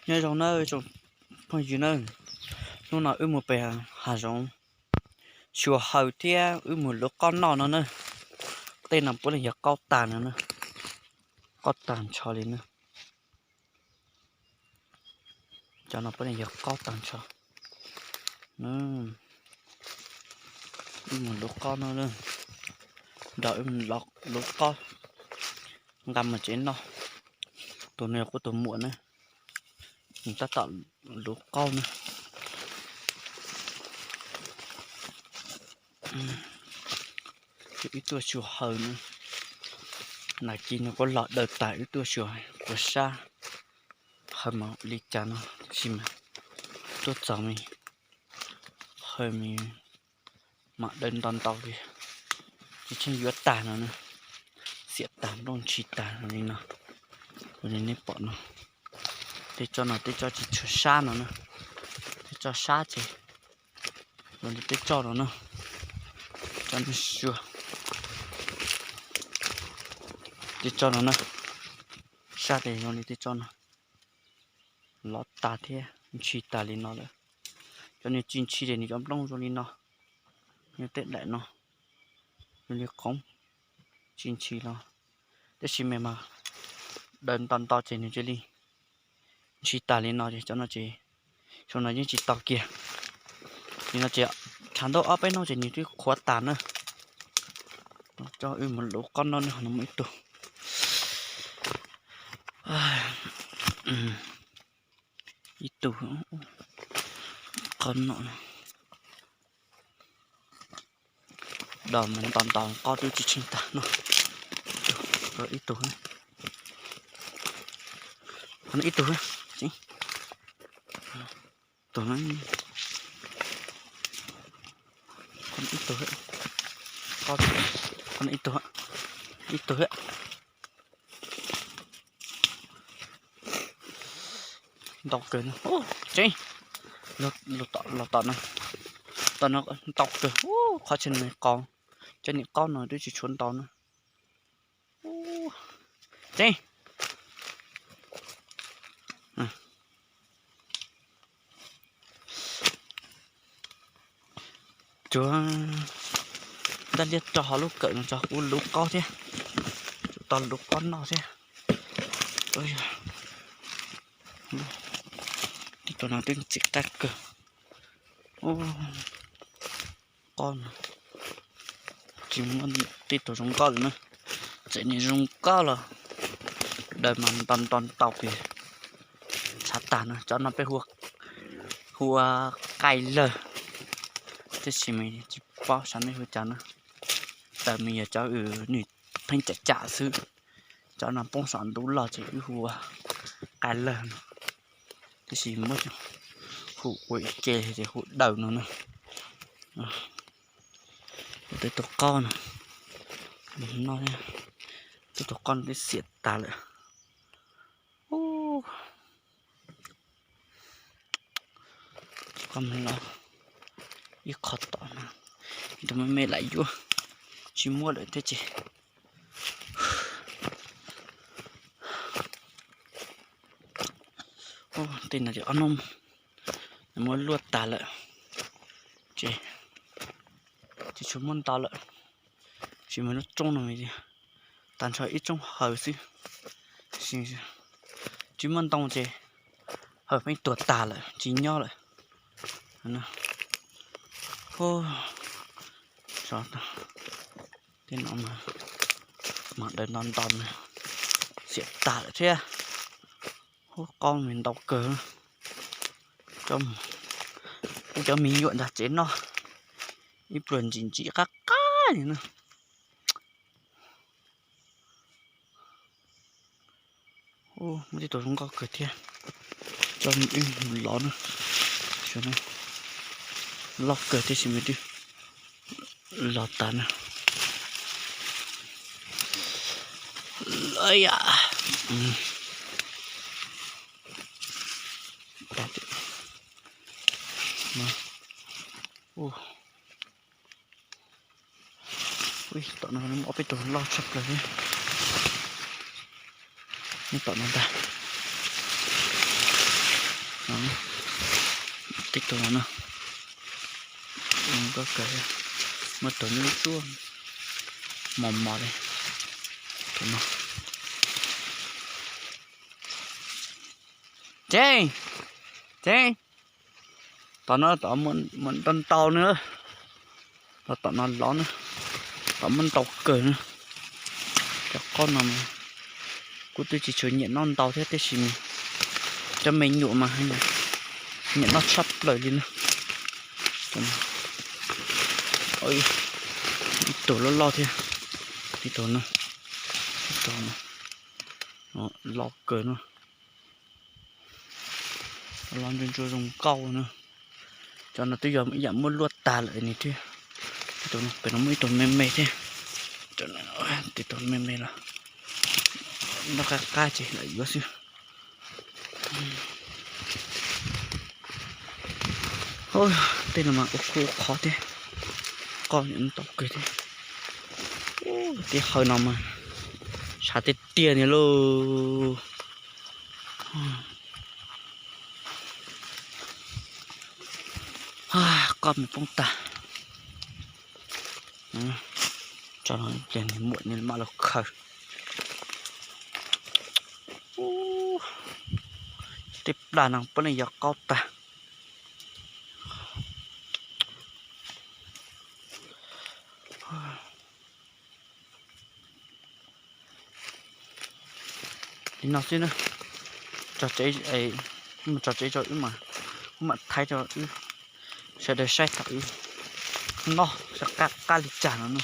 Nyob zoo nawb tsoom phooj ywg na, hnub no wb mus pem hav zoov xyuas haws thiab wb mus luv qaub noj no na. Tej no puav leej yog qaub tag no na, qaub tag nrho li na. Cov no puav leej yog qaub tag nrho. Wb mus luv qaub no, nrog wb luv qaub nqa mus tsev noj. Tus no yog kuv tus muam na, nws tab tom luv qaub na. Wb tuaj xyuas haws na, nas ci no kuj los daws tas, wb tuaj xyuas puas sab haws mas li cas no, tab sis mas tuaj txog me haws me mam daws nto ntau li, tsis tsheej yuav tag no na, xiam tag nplooj ntshis tag li no. Ua li nej pom no, tej tsob no tej tsob tsis tshua sab no na, tej tsob sab ces ua li tej tsob no na, tsob no xyuas, tej tsob no na, sab ces zoo li tej tsob no, lov tag thiab ntshis tag li no lawm. Cov niag tsis ntshis ces nws cov nplooj zoo li no, nws tej daim no zoo li qoob, tsis ntshis los, tab sis mas daws nto nto ces nws cia li ntshis tag li no ces cov no ces xyoo no yeej tsis tau kiag. Nim no ces tshav ntuj ob peb hnub ces nws twb qhuav tag na. Coj wb mus luv qaub noj ne, no muaj ib tug, ib tug qaub noj no. Dos mas nto nto qaub twb tsis tsheej tag no. Ib tug, ib tug, tus, ib tug, ib tug, ib tug. Ntau kawg, tseeb, los tom no, tom no ntau kawg, qhov chaw no qos, cov niag qaub no twb tsis tshuav ntau na. Tseeb. Tsuav ntaj liab rau hauv lub kawm no tso, kuv luv qaub thiab, tau luv qaub noj thiab. Tej no twb ntxim qab kawg. Qaub no tsis muaj tej tus zoo nkauj lawm na, txawm nim zoo nkauj los daws mas nto nto ntau pes, tshav tag no. Cov no peb hu ua qaij lawg, tab sis mas tsis paub xyov nej hu cas na. Daws mas yog cov nws pheej cam cam xwb, cov no poob saum ntuj loj ces wb hu ua qaij lawg no, tab sis muab hu ua ib ce ces hu daws no na. Tej tus qaub no, tej tus qaub no twb xiam tas lawm. Ib qho tom no, tus me me lam yuav tsis muaj lawm thiab ces. Tej no ces ob hnub muab luaj tas lawm ces tsis tshua muaj ntau lawm. Tsis muaj lub roob no, tag nrho ib roob haws xwb. Tsis muaj ntoo ces haws pheej tuag tag lawm tsis nyob lawm. Tej no mas daws nto nto, xiam tas lawm thiab. Hub, qaub me ntau kawg. Cov me nyuam ntag tsev noj ib pluag ntsim ntsim qab qab li na. Muaj tej tus zoo nkauj kawg thiab. Cov ib lov na, loj kawg tiam sis mas twb lov tas na. Tom no ob peb tus loj tshaj plaws li. Tom no ntag. No, tej tus no na, zoo nkauj kawg, muaj tus nyuj tsuaj mos mos li. Tus no, Tseeb, Tseeb, tom no tom muaj ntau ntau na, los tom no los na, tom muaj ntau kawg na. Cov qaub no mas kuj twb tsis tshua nyiam noj ntau thiab tiam sis cov me nyuam mas nyiam noj tshaj plaws li na. Ib tug loj loj thiab, ib tug no, ib tug no, loj kawg no. Los ntsuag ntsuag zoo nkauj na. Cov no twb yog ib yam muab luaj tag lawm ni thiab. Tus no pem no muaj ib tug me me thiab. Tus me me los noj qab qab ces lawm yuav xwb. Tej no mas ua khub ua qhov thiab, qoj ntau kawg thiab. Tej hawm no mas sab tiag tiag ni lauj. Qoj mus poob tag. Tso no ib pliag niag muam nws mam los khaws. Tej plag no puav leej yog qaub tag. Li no xwb na, tso tsev, tso tsev tso wb mas, wb mam thaij rau wb sawv daws saib thaum wb noj sab qab qab li cas no na.